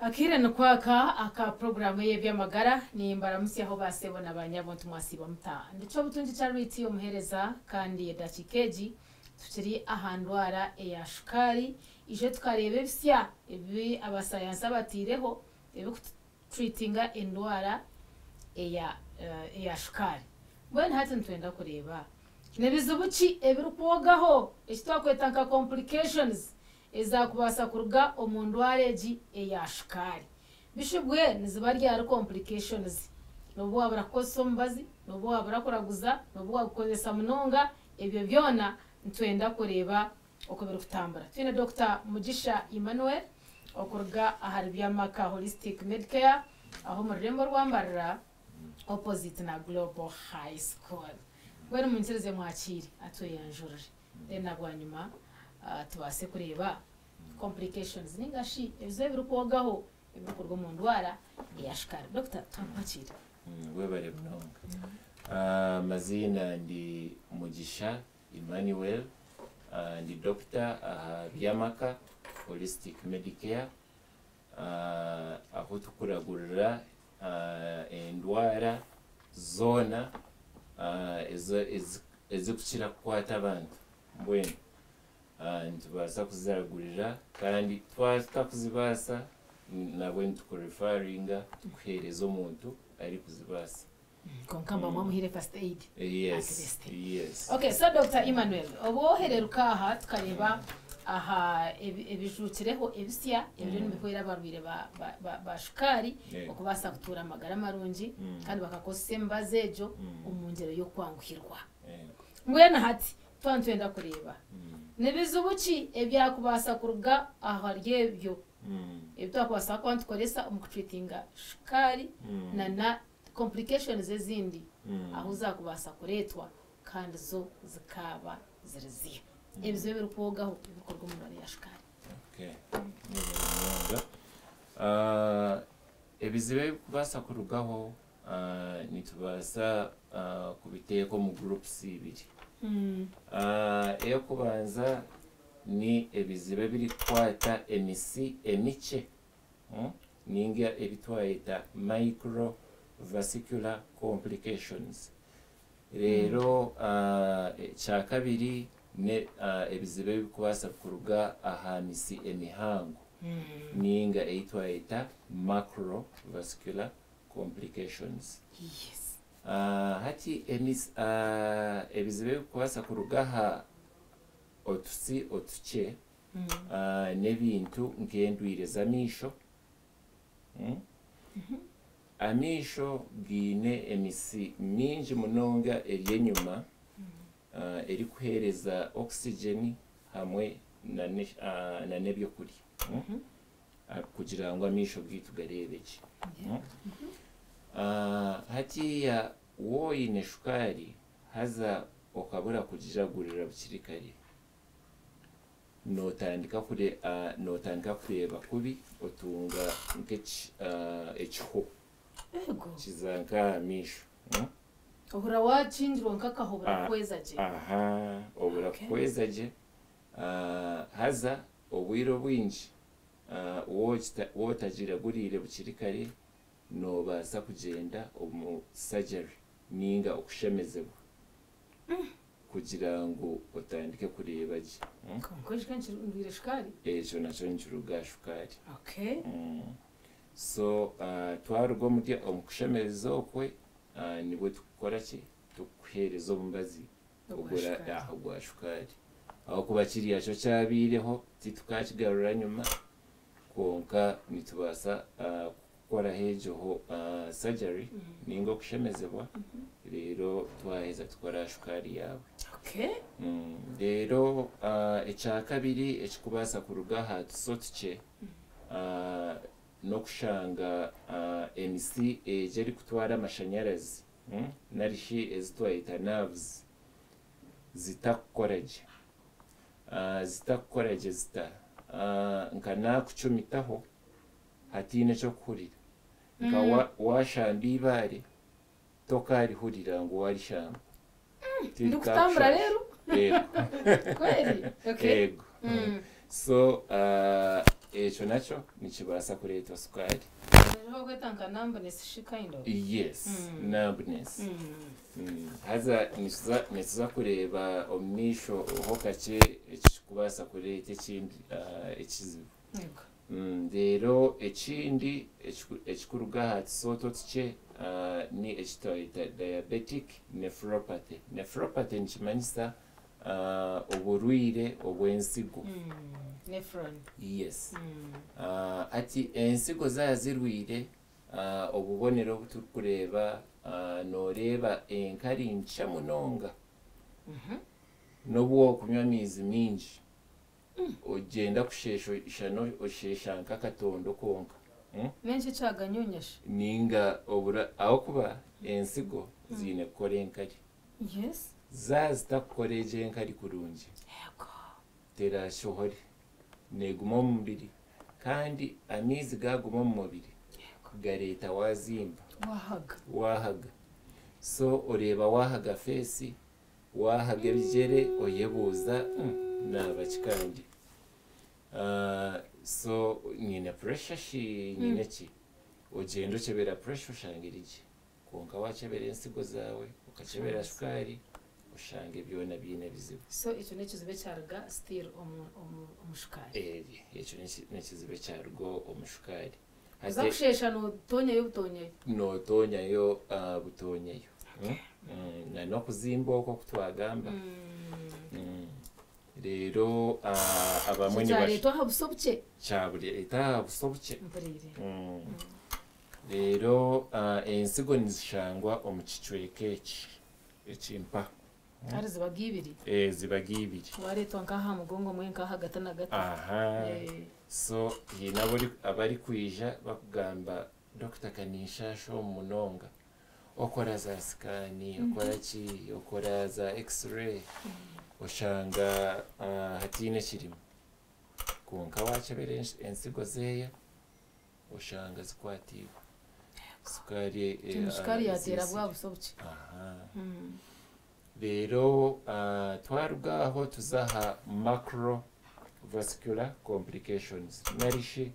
Akaire nikwaka aka puroguraamu ey'eby'amagara nimbaramutsyaho ba sebo na ba nyabo nti mwasiiba muta? Ndi Ky'obutungi Charity omuheereza kandi edakiika egi tukiri aha ndwara eya shukaari. Ijo tukareeba ebisya ebi abasayansi abataireho ebirikutreatinga endwara eya eya shukaari. Mbwenu hati nitwenda kureeba nibizibu ki ebirikwogaho eki twakweta nka complications Ezaakubaasa kuruga omu ndwara egi eya shukaari. Bishubwe niziba ryari complications. Nobu wabura kukozesa omubazi, nobu wabura kuraguza, nobu wagukozesa munonga, ebyo byona nitwenda kureeba oku birikutambura. Twine Dokita Mugisha Emmanuel okuruga ahari Byamaka Holistic Medicare aho omu rurembo rwa Mbarara opposite na Global High School. Mbwenu munyikirize mwakiire atweyanjurire. Then na bwanyima tubaase kureeba complications ninga shi ebizibu ebirikwogaho ebirikuruga omu ndwara eya shukaari. Doctor twakwakiira. Webare munonga. Amaziina ndi Mugisha Emmanuel, ndi doctor aha by'amaka Holistic Medicare ahu tukuragurira endwara zoona ezirikukira kukwata abantu mbwenu nitubaasa kuziragurira kandi twaba tutakuzibaasa nabwo nitukurefaringa tukuheereza omuntu arikuzibaasa. Kwonka muba mwamuhaire first aid at least. Yes. Okay, so Doctor Emmanuel, obu ohereruka aha tukareeba aha ebijuukireho ebisya ebiriyo nibihwera abarwaire ba, ba, ba, ba shukaari okubaasa kutuura amagara marungi kandi bakakozesa emibazi egyo omu ngyero y'okwanguhirwa. Mbwenu hati twaba nitwenda kureeba ni bizibu ki ebyakubaasa kuruga ahari ebyo ebi twakubaasa kuba nitukoresa omu kutreatinga shukaari na na complications ezindi ahu zakubaasa kureetwa kandi zo zikaaba ziri ziha? Ebizibu ebirikwogaho ebirikuruga omu ndwara ya shukaari. Okay, mwebare munonga. Ah, ebizibu ebirikubaasa kurugaho ah, nitubaasa ah, kubiteeka omu groups ibiri. Ah, ey'okubanza ni ebizibu ebirikukwata emisi emikye ninga ebi twayeta microvascular complications. Reero ekyakabiri n'ebizibu ebirikubaasa kuruga aha misi emihango ninga ei twayeta macrovascular complications. Hati ebizibu ebirikubaasa kuruga aha otusi otukye N'ebintu nk'endwaire z'amaisho. Amaisho gaine emitsi mingi munonga eri enyima erikuheereza oxygen hamwe n'ebyokurya kugira ngu amaisho gaitu gareebe gye. Hatiiya waaba oine shukaari haza okabura kugiragurira bukiri kare, Nootandika kure nootandika kureeba kubi otunga nk'eki ekiho Eego. kiza nk'aha maisho. Ohurira waakingirwa nk'akaho obura kuhweza gye. Aha, obura Okay. kuhweza gye. Haza obwire obwingi waaba otagiraguriire bukiri kare, noobaasa kugyenda omu surgery nainga okushemezibwa. Kugira ngu otandike kureeba gye. Kwonka ekyo ndwire shukaari. Ekyo nakyo nikiruga aha shukaari. Okay. So twaruga omuri omu kushemereza okwe, nibwo tukukora ki? Tukuheereza omubazi ogwa shukaari. Ahabw'okuba kiriya kyo kyabaireho titukakigarura nyima, kwonka nitubaasa kukoraho egyo surgery ninga okushemezibwa reero twaheza tukore aha shukaari yaawe. Reero ekyakabiri ekirikubaasa kuruga aha tuso tukye n'okushanga emitsi egyo erikutwara amashanyarazi narishi ezi twayeta nerves zitakukora gye. Zitakukora gye zita? Nka naakucumitaho hataine eky'okuhurira. Nka waashamba eibaare, tokaarihurira ngu waarishamba. Ndikutambura reero? Eego. Kweri? Okay. Eego. So, Ekyo nakyo nikibaasa kureetwa sukaari. Hariho okweta nka numbness shi kind of. Yes, numbness. Haza nituza kureeba omu maisho ho kakye ekirikubaasa kureeta ekindi ekizibu. Reero ekindi ekirikuruga aha tusooto tukye ni eki twayeta diabetic nephropathy. Nephropathy nikimanyisa oburwaire obw'ensigo. Nephron. Yes. Hati ensigo zaaba zirwaire, obubonero obu turikureeba, nooreeba enkari nkye munonga. N'obu waakunywa amaizi maingi, ogyenda kusheesha ishana osheesha nk'akatondo konka. N'enki ekyaganyunya shi? Ninga obura ahabw'okuba ensigo ziine kukora enkari. Zaaba zitakukora egyo enkari kurungi, terashohore, neeguma omu mubiri kandi amaizi gaaguma omu mubiri gareeta waazimba. Waahaga. Waahaga. So oreeba waahaga face, waahaga ebigyere oyebuuza naaba ki kandi? So nyine pressure shi nyine ki? Ogyenda okyebera pressure oshanga eri gye. Kwonka waakyebera ensigo zaawe, okakyebera shukaari, oshanga byona biine ebizibu. So ekyo n'ekizibu ekyaruga still omu shukaari. Ekyo n'ekizibu ekyaruga omu shukaari. Oza kusheesha nootonyayo butonyayo. Nootonyayo butonyayo. Na n'okuzimba okwo oku twagamba. Reero abamwe Ekyo kyareetwa aha buso bukye. Kyabureeta aha buso bukye. Mpuriire. Reero ensigo nizishangwa omu kicweka eki ekimpa. Kare zibaga ibiri. Zibaga ibiri. Wareetwa nk'aha mugongo mbwenu nk'aha hagati na gati. Aha. So haine abarikwija bakugamba dokita ka ninshaasha omu munonga. Okora za scan, okora ki, okora za x-ray, oshanga hataine ekirimu. Kwonka waakyebera ensigo zeeye, oshanga zikwatiibwe. Sukaari Shukaari yateera bwa buso bukye. Aha. Reero twaruga aho tuza aha macrovascular complications narishi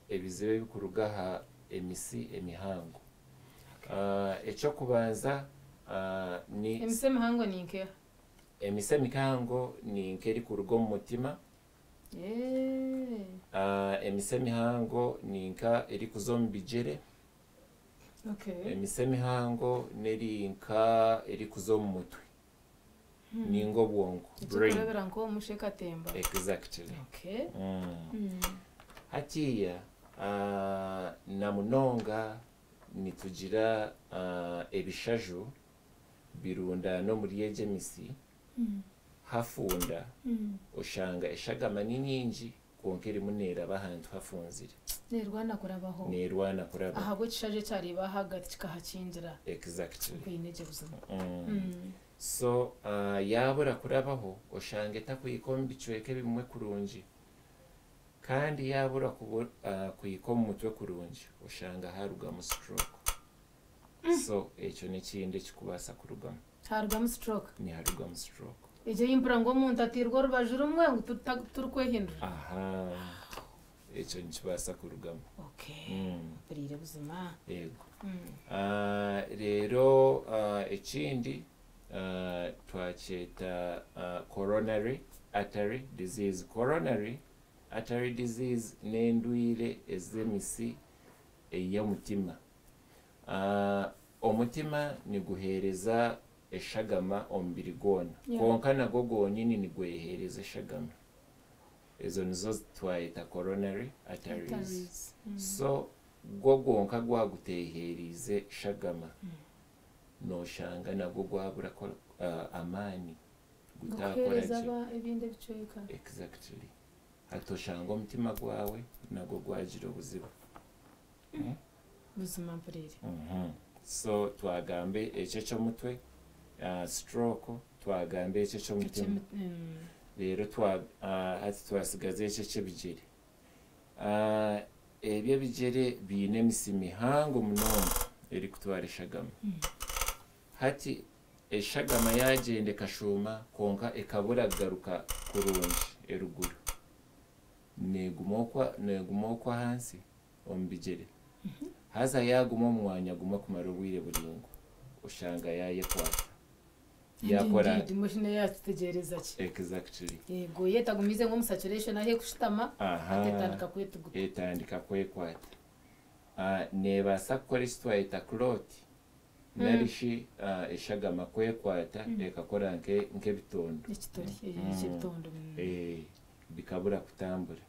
ebizibu ebirikuruga aha emisi emihango. Ekyokubanza ni Emisi emihango ni nkeha? Emisi emihango ni nk'erikuruga omu mutima. Emisi emihango ni nka erikuza omu bigyere. Emisi emihango neri nka erikuza omu mutwe. Ninga obwonko, brain. Ekyokureebera nk'omusha ekatemba. Exactly. Hatiiya na munonga nitugira ebishaju birundaana omuri egi emisi, hafunda, oshanga eshagama ni nyingi kwonka erimu neeraba ahantu hafunzire. Neerwana kurabaho. Neerwana kurabaho. Ahabw'ekishaju ekyareeba ahagati kikahakingira. Exactly. Nkwine gye buzima. So yaabura kurabaho oshanga etakuhika omu bicweka ebimwe kurungi. Kandi yaabura kuhika omu mutwe kurungi oshanga harugamu stroke. So ekyo n'ekindi ekikubaasa kurugamu. Harugamu stroke? Niharugamu stroke. Egyo yimpura ngu omuntu ateirwe orubaju rumwe ngu turikwehindura. Aha. Ekyo nikibaasa kurugamu. Okay. Mpuriire buzima. Yego. Reero ekindi twakyeta coronary artery disease. Coronary artery disease n'endwire ez'emisi ey'omutima. Omutima niguheereza eshagama omubiri gwona. Kwonka nagwo gwonyini nigweheereza eshagama. Ezo nizo twayeta coronary arteries. Arteries. So gwo gwonka gwaguteheeriize shagama, nooshanga nagwo gwabura amaani gutakora Gukuheereza gye. Ebindi ebicweka. Exactly. Hati oshanga omutima gwawe nagwo gwagira obuzibu. Buzima mpuriire. So twagambe ekyo eky'omutwe, stroke, twagamba ekyo eky'omutima. Reero hati twasigaza ekyo eky'ebigyere. Ebyo ebigyere biine emisi mihango munonga erikutwara eshagama. Hati eshagama yagyenda ekashuuma kwonka ekabura kugaruka kurungi eruguru. Neeguma okwo ahansi omu bigyere. Haza yaaguma omu mwanya gumwe kumara obwire buraingwa, oshanga yaayekwata. Yaakora Indeed, machine yakitegereza ki? Exactly. Yego, yetagumize nko omu saturation ahu ekushutama, Aha. etandika kwetuguta. Etandika kwekwata. Neebaasa kukora eki twayeta clot, nari shi eshagama kwekwata ekakora nk'ebitondo. Ekitori eky'ebitondo. Bikabura kutambura.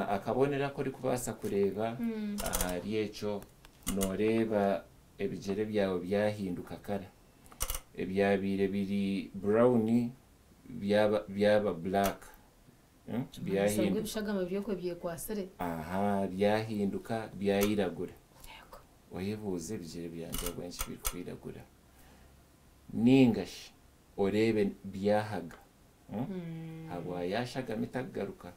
Akabonero aku orikubaasa kureeba ahari ekyo, nooreeba ebigyere byawe byahinduka kara. Ebyabaire biri brown byaba black. Byahinduka. Ebishagama byokwe byekwasire. Aha, byahinduka byayiragura. Oyebuuze, ebigyere byangye ahabw'enki birikwiragura? Ninga shi oreebe byahaga. Habwa yashagama etakugaruka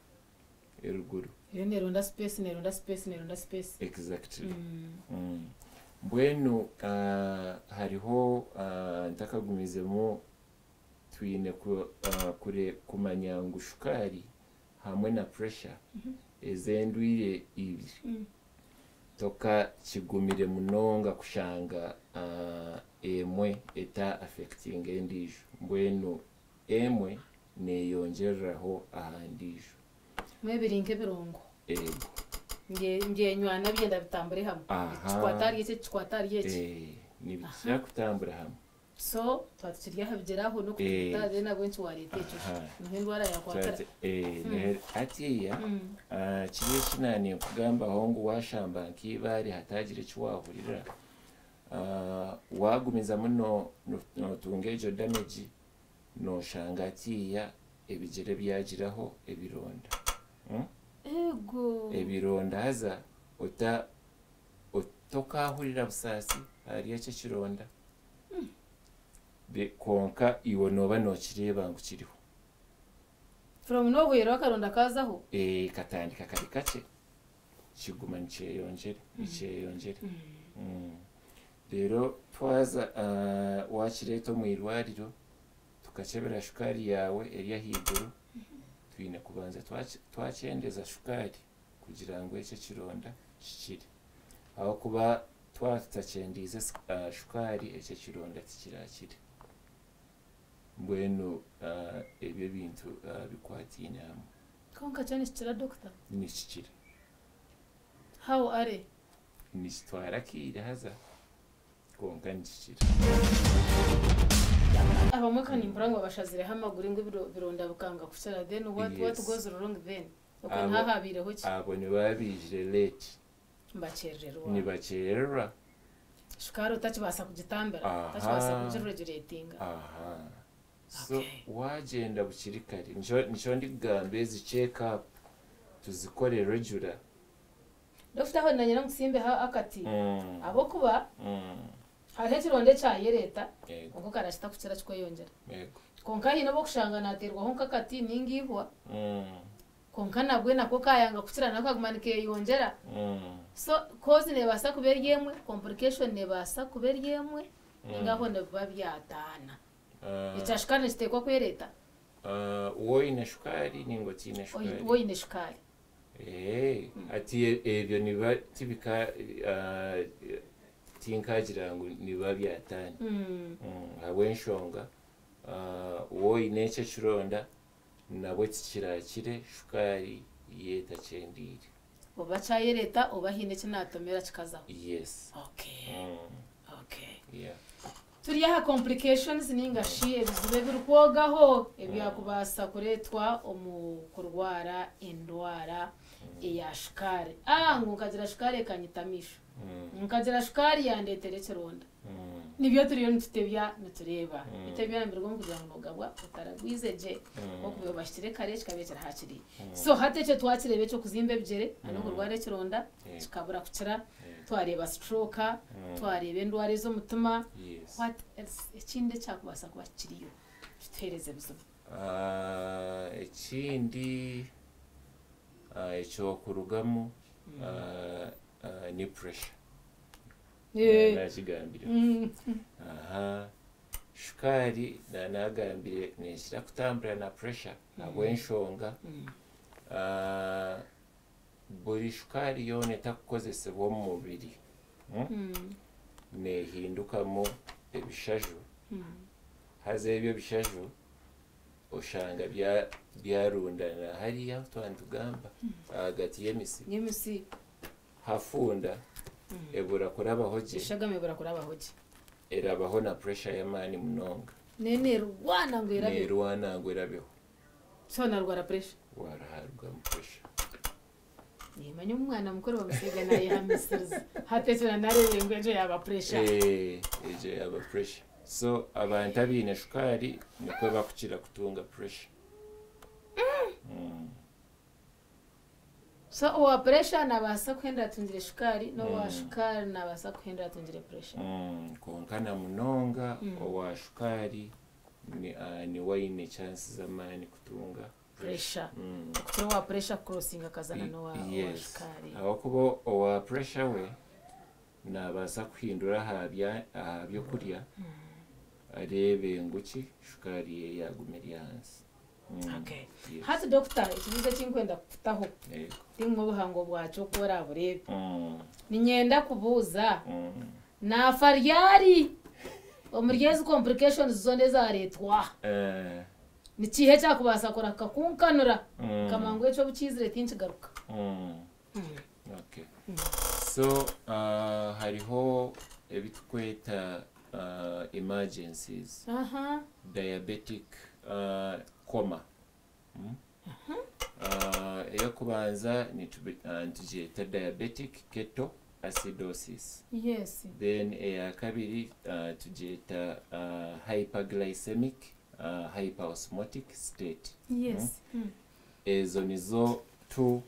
eruguru. Eriyo neeronda space, neeronda space, neeronda space. Exactly. Mbwenu hariho ntakagumizemu, twine kumanya ngu shukaari hamwe na pressure, ez'endwire ibiri, toka kigumire munonga kushanga emwe eta affecting endiijo. Mbwenu emwe neeyongyereraho aha ndiijo. Mwebiri nk'ebirongo. Ego. Mbyenywana byenda bitambure hamwe. Ekikwata ahari eki, ekikwata ahari eki. Nibikira kutambura hamwe. So twaba tukiri aha bigyere aho n'okututa, then ahabw'enki wareeta ekyo? Niho endwara yakwatira. Hatiya kiri eki naninkugambaho ngu washamba nk'ibaare hatagira eki wahurira, wagumizamu notunga egyo damage, noshanga hatiya ebigyere byagiraho ebironda. Ego. Ebironda, haza ota tokahurira busaasi ahari ekyo ekironda. Kwonka iwe nooba nookireeba ngu kiriho. From nowhere akaronda kazaho. Katandika kari kakye, kiguma nikyeyongyera, nikyeyongyera. Reero twaza wakireeta omu irwariro, tukakyebera shukaari yaawe eri ahaiguru, twine kubanza twakyendeza shukaari kugira ngu ekyo ekironda kikire. Ahabw'okuba twaba tutakyendiize shukaari, ekyo ekironda tikirakire. Mbwenu ebyo ebintu bikwataine hamwe. Konka kyo nikikira, doctor? Nikikira. How are? Nikitwara akiire haza, kwonka nikikira. Abamwe kanimpura ngu babashazireho amaguru ngu ebironda bikanga kukira, then what goes wrong then? Okwe niho habiireho ki? Abo nibaba biijire late. Nibakyerererwa. Nibakyerererwa. Shukaari otakibaasa kugitambira, otakibaasa kugiregulatinga. Aha. So wagyenda bukiri kare, nikyo ndikugamba ezi check up tuzikore regular. Dokita, aho nanyenda nkusimbeho akati. Ahabw'okuba hariho ekironda ekyayereeta, konka okarakita kukira kikweyongyera. Konka hiine obu okushanga nateerwaho nk'akati ninga ihwa, konka nabwe nako kayanga kukira, nako kaguma nikeyongyera. So cause neebaasa kuba eri emwe, complication neebaasa kuba eri emwe, ninga aho nibiba byataana. Ekya shukaari nikiteekwa kwereeta? Woine shukaari ninga otiine shukaari? Woine shukaari. Ati ebyo nibiba tibika tinkagira ngu nibiba byataana. Ahabw'enshonga woine ekyo ekironda nabwe tikirakire shukaari yetakyendiire. Oba kyayereeta oba hiine eki naatomera kikazaho. Yes. Turi aha complications ninga shi ebizibu ebirikwogaho ebyakubaasa kureetwa omu kurwara endwara eya shukaari. Ngu nkagira shukaari ekanyita amaisho, nkagira shukaari yandeetera ekironda. Nibyo turiyo nitutebya, nitureeba bitebya omu kugira ngu nogabwa otaragwize gye, okuba bashikire kare kikaba ekiri hakiri. So hati ekyo twakireeba, ekyokuzimba ebigyere n'okurwara ekironda kikabura kukira. Twareeba stroke, twareeba endwara ez'omutima. What else? Ekindi ekyakubaasa kuba kiriyo kituheereza ebizibu? Ekindi ekyokurugamu ni pressure. Nakigambire. Aha, shukaari nagambire nekira kutambura na pressure, ahabw'enshonga Buri shukaari yoona etakukozesibwa omu mubiri neehindukamu ebishaju, haza ebyo ebishaju oshanga byarundana hariya ahu twaba nitugamba ahagati y'emisi. Y'emisi. Hafunda ebura kurabaho gye. Eshagama ebura kurabaho gye. Erabaho na pressure y'amaani munonga. Neerwana ngu erabeho. Neerwana ngu erabeho. So narwara pressure. Waraharugamu pressure. Nimanya omwana mukuru bamusiiga nayehamisiriza. Hati ekyo nareebire ngu egyo yaaba pressure. Eh, egyo yaaba pressure. So abantu abaine shukaari nikwo bakukira kutunga pressure. So owa pressure nabaasa kuhendera atungire shukaari, n'owa shukaari nabaasa kuhendera atungire pressure. Kwonka na munonga owa shukaari niwe aine chance z'amaani kutunga pressure. Okukira owa pressure kucrossinga akazana n'owa owa shukaari. Ahabw'okuba owa pressure we naabaasa kuhindura aha bya aha byokurya areebe ngu ki shukaari ye yaaguma eri ahansi. Okay. Yes. Hati doctor, ekibuuzo eki nkwenda kukutaho Yego. tinkumuha obuhango bwakyo oku orabureebe. Niinyenda kubuuza, naafa ryari omuri ezi complications zoona ezaareetwa? Ni kiiha ekyakubaasa kurahuka kunkanura nkamanya ngu eki obu kiizire tinkigaruka? Okay. So hariho ebi tukweta emergencies. Diabetic coma. Ey'okubanza nitugyeta diabetic ketoacidosis. Then eya kabiri tugyeta hyperglycemic hyperosmotic state. Ezo nizo two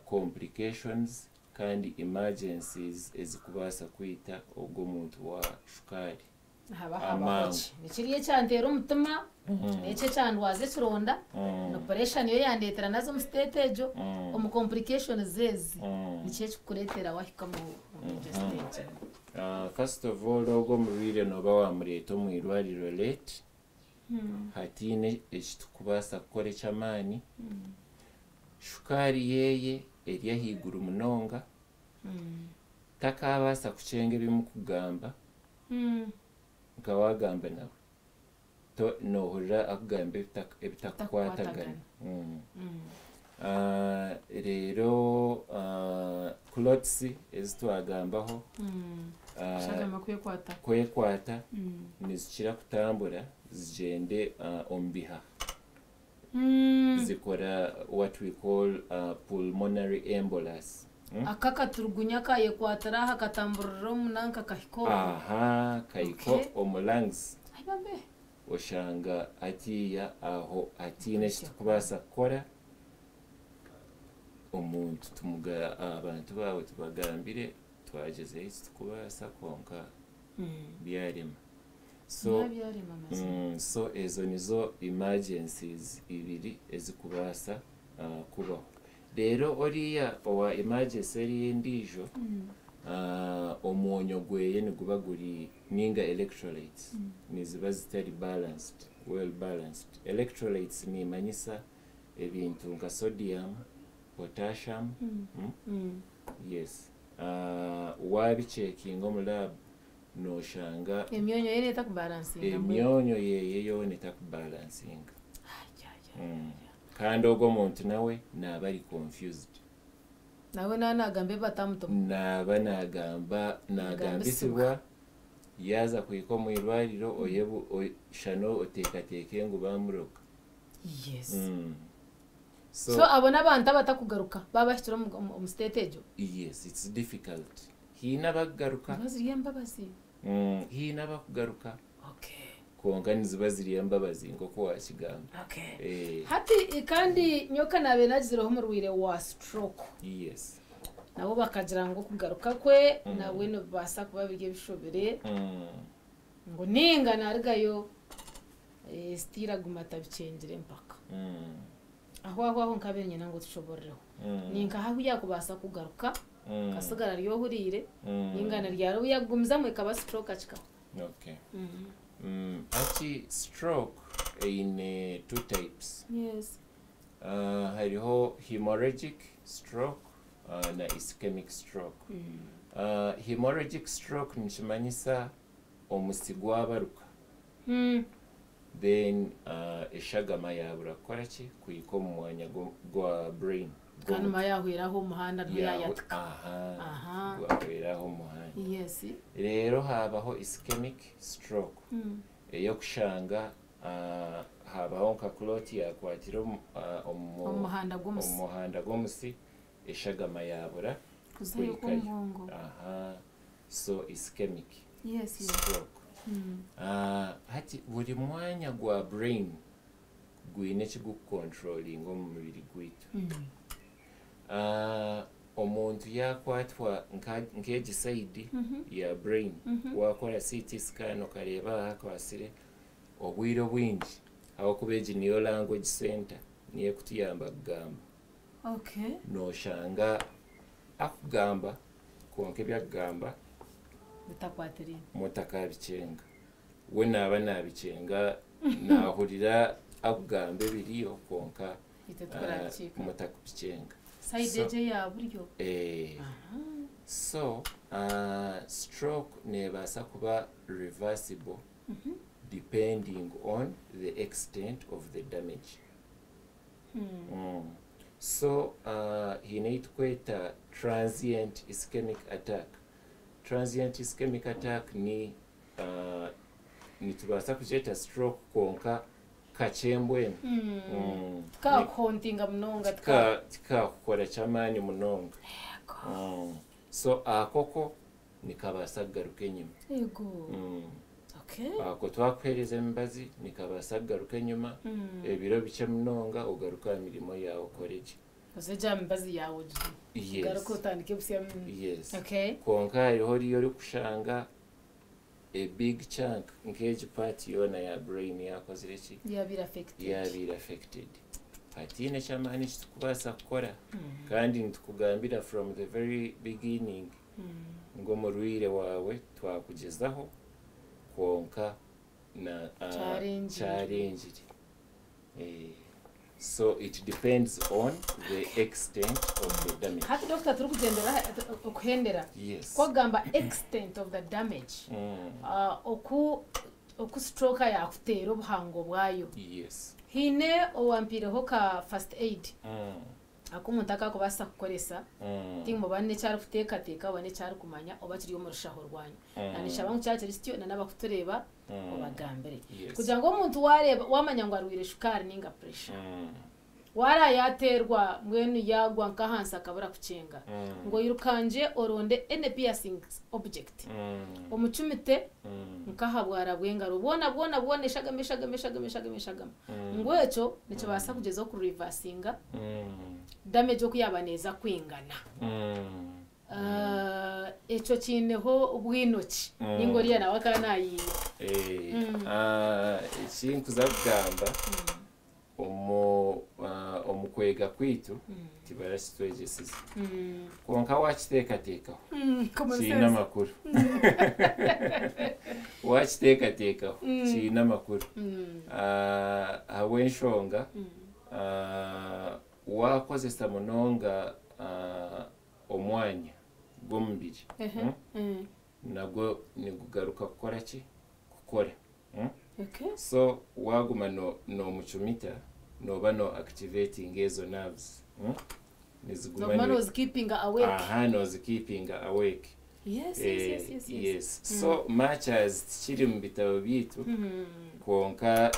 complications kandi emergencies ezikubaasa kwita ogwo omuntu wa shukaari. Haba habaho Amangu. ki? Nikiriya ekyanteera omutima, n'eki ekyandwaza ekironda, ni pressure niyo yandeetera naza omu state egyo, omu complications ezi, niki ekikureetera wahika omu egyo stage? First of all, ogwo omurwaire nooba waamureeta omu irwariro late, hataine ekitukubaasa kukora eky'amaani, shukaari yeeye eri ahaiguru munonga, takaabaasa kukyenga ebimukugamba, nka waagamba nawe noohurira akugamba ebitakukwatagana. Reero clots ezi twagambaho, Shagama kwekwata. Kwekwata, nizikira kutambura zigyende omu bihaha. Zikora what we call pulmonary embolus. Aka akaturugunya kayekwatira aha katamburira omu nanka kahika omu. Aha, kahika omu lungs. Ai bambe. Oshanga hatiiya aho hataine eki tukubaasa kukora, omuntu tumuga abantu baawe tubagambire twagyezeho eki tukubaasa kwonka byarema. So, Biba byarema mazima. So ezo nizo emergencies ibiri ezikubaasa kubaho. Reero oriya owa emergency eriya endiijo, omwonyo gweye niguba guri ninga electrolytes niziba zitari balanced, well balanced. Electrolytes nimanyisa ebintu nka sodium, potassium, Yes. Waabicheckinga omu lab nooshanga Emyonyo ye etakubalansinga mbwenu. Emyonyo yeye yoona etakubalansinga. Ai, ai, ai. Kandi ogwo omuntu nawe naaba ari confused. Nawe naaba naagamba ebi batamutuma. Naaba nagamba nagambisibwa yaaza kuhika omu irwariro oyebu shana oteekateeke ngu bamuroga. So, So, abo n'abantu abatakugaruka baba bahikire omu state egyo. Yes, it's difficult. Hiine abakugaruka. Ziba ziri embabazi. Hiine abakugaruka. Kwonka niziba ziri embabazi nk'oku wakigamba. Hati kandi nyoka nabe nagizireho omurwaire wa stroke. Nabo bakagira ngu okugaruka kwe nabwe nibibaasa kuba biri ebishobire. Ngu ninga narugayo still aguma atabikyengire empaka. Aho aho aho nkabe nyina ngu tushoborireho. Ninka ahu yakubaasa kugaruka kasigara ari ohuriire ninga naryari obu yakugumizamu ekaba stroke akikaho. Okay. Ati stroke eine two types. Hariho hemorrhagic stroke na ischemic stroke. Hemorrhagic stroke nikimanyisa omusi gwabaruka, then eshagama yabura kukora ki? Kuhika omu mwanya gwa brain. Kandi ma yahweraho omuhanda ntuyayatika. Aha. Gwahweraho omuhanda. Rero habaho ischemic stroke eyokushanga habaho nka clot yakwatire omuhanda gw'omusi. Omuhanda gw'omusi, eshagama yabura kuzayo kuhikayo. Kw'omubwongo. Aha, so ischemic stroke. Hati buri mwanya gwa brain gwine ekigukucontrollinga omu mubiri gwaitu. Omuntu yakwatwa nk'egi side ya brain, wakora CT scan okareba aha akwasire, obwire obwingi ahabwokuba egi niyo language center, niyo ekutuyamba kugamba, noshanga akugamba kwonka ebyakugamba bitakwatiriine. Mutakabikyenga, we naaba nabikyenga, nahurira akugamba ebiriyo kwonka itwe tukurabikiika. Mutakubikyenga. Side egyo eya buryo. So stroke nebaasa kuba reversible depending on the extent of the damage. So hiine ei tukweta transient ischemic attack. Transient ischemic attack ni nitubaasa kugyeta stroke kwonka kakyembwenu. Tikakuhontinga munonga. Tikakukora kyamaani munonga. So akoko nikabaasa kugaruka enyima. Ako twakuheereza emibazi nikabaasa kugaruka enyuma, ebiro bikye munonga ogaruka aha mirimo yawe okore gye. Oze gya mibazi yawe, garuka otandike busya. Yes. Kwonka hariho oriyo orikushanga a big chunk nk'egi part yoona ya brain yakozire ki? Yabiire affected. Yabiire affected, hatiine kyamaani ekitukubaasa kukora, kandi nitukugambira from the very beginning ngu omurwaire waawe twakugyezaho kwonka na kyarengire. Kyarengire. So it depends on the extent of the damage. Hati dokita, turikugendera okuhendera, kwagamba extent of the damage, oku stroke yakuteera, obuhango bwayo, hiine owampireho ka first aid ak'omuntu akakubaasa kukoresa, tingoba n'ekyarikuteekateeka oba n'ekyarikumanya oba kiri omu rushaho rwanyu, na nishaba ngu kyakiri kityo na n'abakutureeba obagambire, kugira ngu omuntu wareeba wamanya ngu arwire shukaari ninga pressure, warayateerwa mbwenu yagwa nk'ahansi akabura kukyenga, ngu oirukanje oronde any piercing object, omucumite nk'aha bwara bw'engaro bwona bwona bwona, eshagama, eshagama, eshagama, eshagama, eshagama, ngu ekyo nikibaasa kugyeza okureversinga damage oku yaba neeza kwingana. Ekyo kiineho bwino ki, ninga oriya nawe akaba nayiiya? Eki nkuza kugamba, omu kwega kwitu tibarakitwegyesize, kwonka wakiteekateekaho common kiine sense. Amakuru. Wakiteekateekaho kiine amakuru. Ahabw'enshonga wakozesa munonga omwanya gw'omubiri, Nagwo nigugaruka kukora ki? Kukora. So waguma nomucumita noba no activating ezo nerves, Niziguma noguma nozikeepinga awake. Aha, nozikeepinga awake. Yes. Yes, so much as tikiri mu bitabo byaitu, kwonka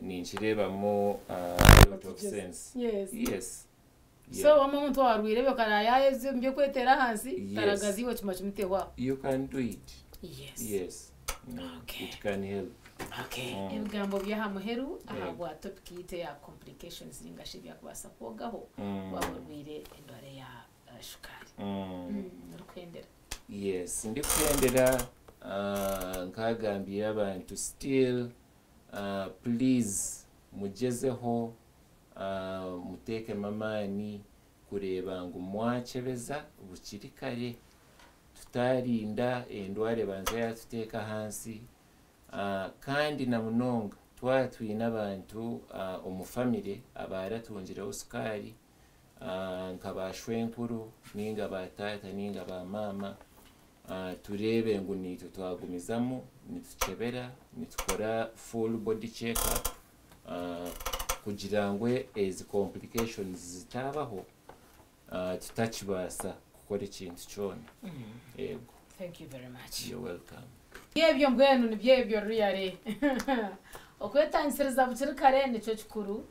ninkireebamu a lot of sense. Yes. So wama omuntu warwire ebyo karayayeze byokwetera ahansi, taragazi iwe kima kimutehwaho. You can do it. Yes. It can help. Ebigambo by'aha muheru ahabwa topic yitu ya complications ningashi ebyakubaasa kwogaho waba orwire endwara ya shukaari. Orikuhendera. Yes, ndikuhendera, nkagambire abantu still, please mugyezeho, muteekemu amaani kureeba ngu mwakyebeza bukiri kare, tutarinda endwara ebanza yatuteeka ahansi, kandi na munonga. Twaba twine abantu omu famire abaratungireho sukaari nka ba shwenkuru ninga ba taata ninga ba maama, tureebe ngu naitwe twagumizamu nitukyebera, nitukora full body check up kugira ngu ezi complications zitabaho tutakibaasa kukora ekintu kyona. Yego. Thank you very much. You're welcome. Byebyo mbwenu nibyo ebyo ruyare. Okwetangisiriza bukiri kare nikyo kikuru.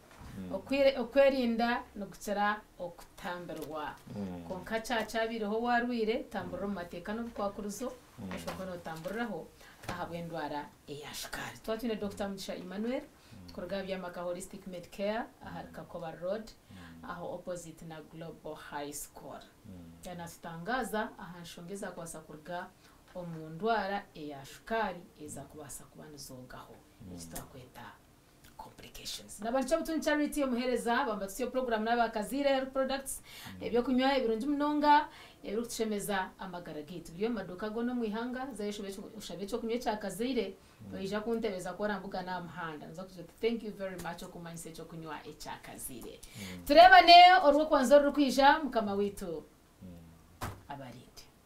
Okwerinda nikukira okutambirwa. Kwonka kyakyabireho warwire, tamburira omu mateeka n'obukwakurizo, oshoka notamburiraho ahabw'endwara eya shukaari. Twaba twine Dr. Mugisha Emmanuel kuruga aha Byamaka Holistic Medicare ahari Kakoba Road, aho opposite na Global High School. Yanatutangaza aha nshonga ezakubaasa kuruga omu ndwara eya shukaari ezakubaasa kuba nizoogaho, eki twakweta complications. Nabantu Obutungi Charity omuheereza bambatusyo program n'abakaziire health products, ebyokunywa ebirungi munonga ebirikutushemeza amagara gaitu. Biri omu maduuka goona omu ihanga, zayo oshabe ekyokunywa ekyakaziire, oija kuntebeza ku orambuga n'aha muhanda. Noza kugira oti thank you very much okumanyisa ekyokunywa ekyakaziire. Tureebane orw'okwanza orurikwija, Mukama waitu.